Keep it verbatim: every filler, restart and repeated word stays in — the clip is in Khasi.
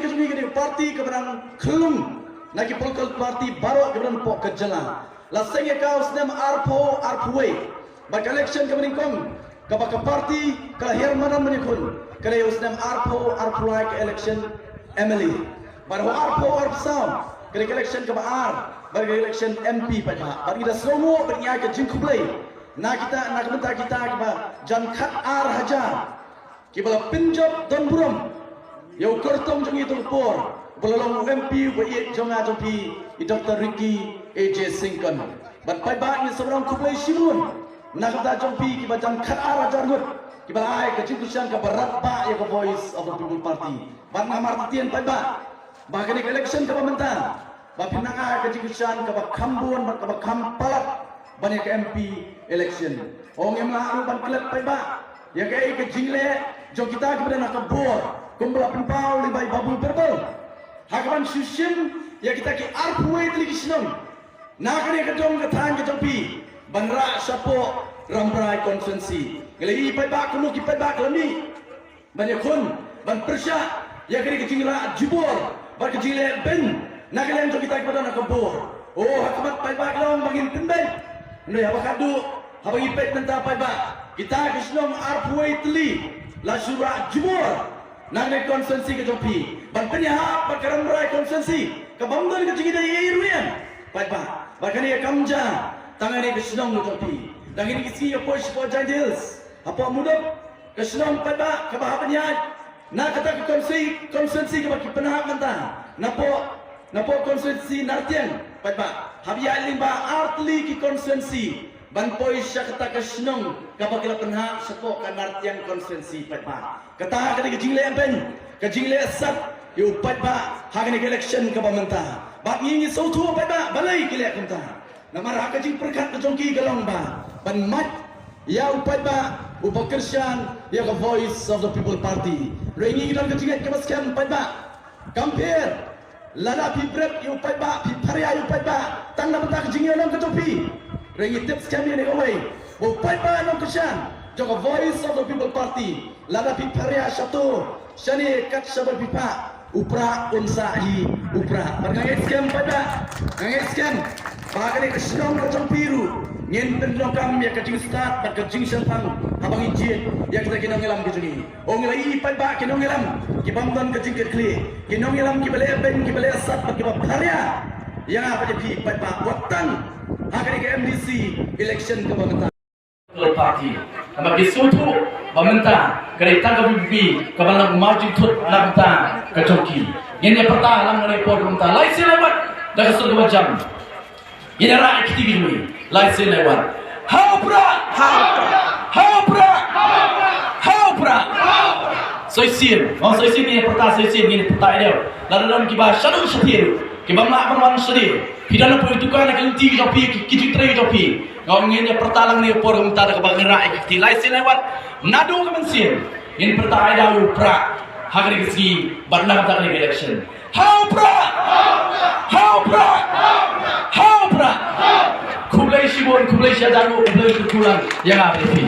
Ka jong ngi ka dei ka party kaba dang khlung na ki political party baroh kiba don hapoh ka jylla. La seng ïa ka u snem arphew arphew wei. Bad ka election kaba nyngkong kaba ka party ka la hiar madan ban ïakhun ka dei u snem arphew arphew lai, ka election M L A. Bad ha u arphew arphew saw ka dei ka election kaba ar, bad ka election M P pat ba. Bad ngi da sngewnguh bad ngi ai ka jingkhublei na kita, na ka bynta kita kiba jan khat ar hajar kiba la pynjop don burom ïa u kyrtong jong ngi ha kata ka por, uba la long u M P uba ïeit jong nga jong phi, i Doctor Ricky A J Syngkon. Bad paidbah, ngi sngewbha ban khublei shibun na ka bynta jong phi kiba jan khat ar hajar ngut kiba la ai ka jingkyrshan kaba radbah ïa ka Voice of the People Party. Bad nga markhatïeng paidbah ba kane ka election kaba mynta ba phin nang ai ka jingkyrshan kaba kham bun bad kaba kham palat ban ïa ka M P election. Ong, ngim lah ruh ban klet paidbah ïa kaei ka jingleh jong kita kiba don ha ka bor, kumba la pynpaw lyngba i Babu Birbal, ha kaban shu shim ïa kita ki arphew wei tylli ki shnong na kane ka dong ka thaiñ ka jong phi ban rah shapoh Rambrai constituency. Ngi la ïohi paidbah kumno ki paidbah ki la mih ban ïakhun, ban pyrshah ïa kane ka jingrah jubor bad ka jingleh beiñ na ka liang jong kita kiba don ha ka bor. O, ha khmat paidbah ki la ong ba ngin pynbeit. Hynrei haba khatduh, haba ngi peit mynta paidbah, kita ki shnong arphew wei tylli la shu rah jubor na kane ka constituency ka jong phi ban pynïahap bad ka Rambrai constituency kabym don ka jingïadei ei ei ruh ïa paidbah. Bad kane kam jia tang ha kane ka shnong ka jong phi, tang ha kine ki sngi ïa poi shapoh Jaintia Hills, hapoh Mudok, ka shnong paidbah kaba hap ban ïaid na kata ka constituency, constituency kaba ki pynhap mynta, napoh, napoh constituency Nartiang paidbah, hap ïaid lyngba ar tylli ki constituency ban poi sha kata ka shnong kaba ki la pynhap shapoh ka Nartiang constituency paidbah. Kata ka dei ka jingleh beiñ, ka jingleh sat ïa u paidbah ha kane ka election kaba mynta. Bad ngi ngi sngewthuh paidbah balei ki leh kumta. Namar ha ka jingpyrkhat ka jong ki ka long ba ban mad ïa u paidbah uba kyrshan ïa ka Voice of the People Party. Hynrei ngi ngi don ka jingngeit kaba skhem paidbah. Kam pher lada phi bret ïa u paidbah, phi pharia ïa u paidbah tang na bynta ka jingïalong ka jong phi. Hynrei ngi tip skhem ïa kane kawei, ba u paidbah nongkyrshan jong ka Voice of the People Party, lada phi pharia shato shane kat shaba phi phah, u Prah un sah hi u Prah. Bad nga ngeit skhem paidbah, nga ngeit skhem ba ha kane ka shnong ka jong phi ruh ngin pyndonkam ïa ka jingstad bad ka jingshemphang haba ngi jied ïa kita ki nongïalam ki jong ngi. Ong, ngi la ïohi paidbah ki nongïalam ki bym don ka jingkitkhlieh, ki nongïalam kiba leh beiñ, kiba leh sat bad kiba pharia ïa nga bad ïa phi paidbah, wat tang ha kane ka M D C election kaba mynta. Party. Namar ki sngewthuh ba mynta ka dei tang ka V P P kaba la mawjingthut na bynta ka jong ki. Ngin ïa pyrta lang na ka por mynta. Lai sien lai wat da ka sur kaba jam. Ngin ïa rah ïa kti ki jong ngi. Lai sien lai wat. Ha u Prah! Ha u Prah! Ha u Prah! Soi sien. Ong soi sien, ngin ïa pyrta soi sien, ngin ïa pyrta ïa. Lada don kiba shaduh shathie, kiba mlak ban wan shadie, ki don hapoh dukan ha ki lynti ki jong phi, ki, ki jingtrei ki jong phi. Nga ong ngin ïa pyrta lang ne por mynta da kaba ngi rah ïa ki kti. Lai sien lai wat, naduh ka mynsiem ngin pyrta ïa u Prah ha kane ka sngi bad na kata kane ka election. Ha u Prah! Ha u Prah! Ha u Prah! Khublei shibun, khublei shihajar nguh, khublei shibun ïa nga bad ïa phi.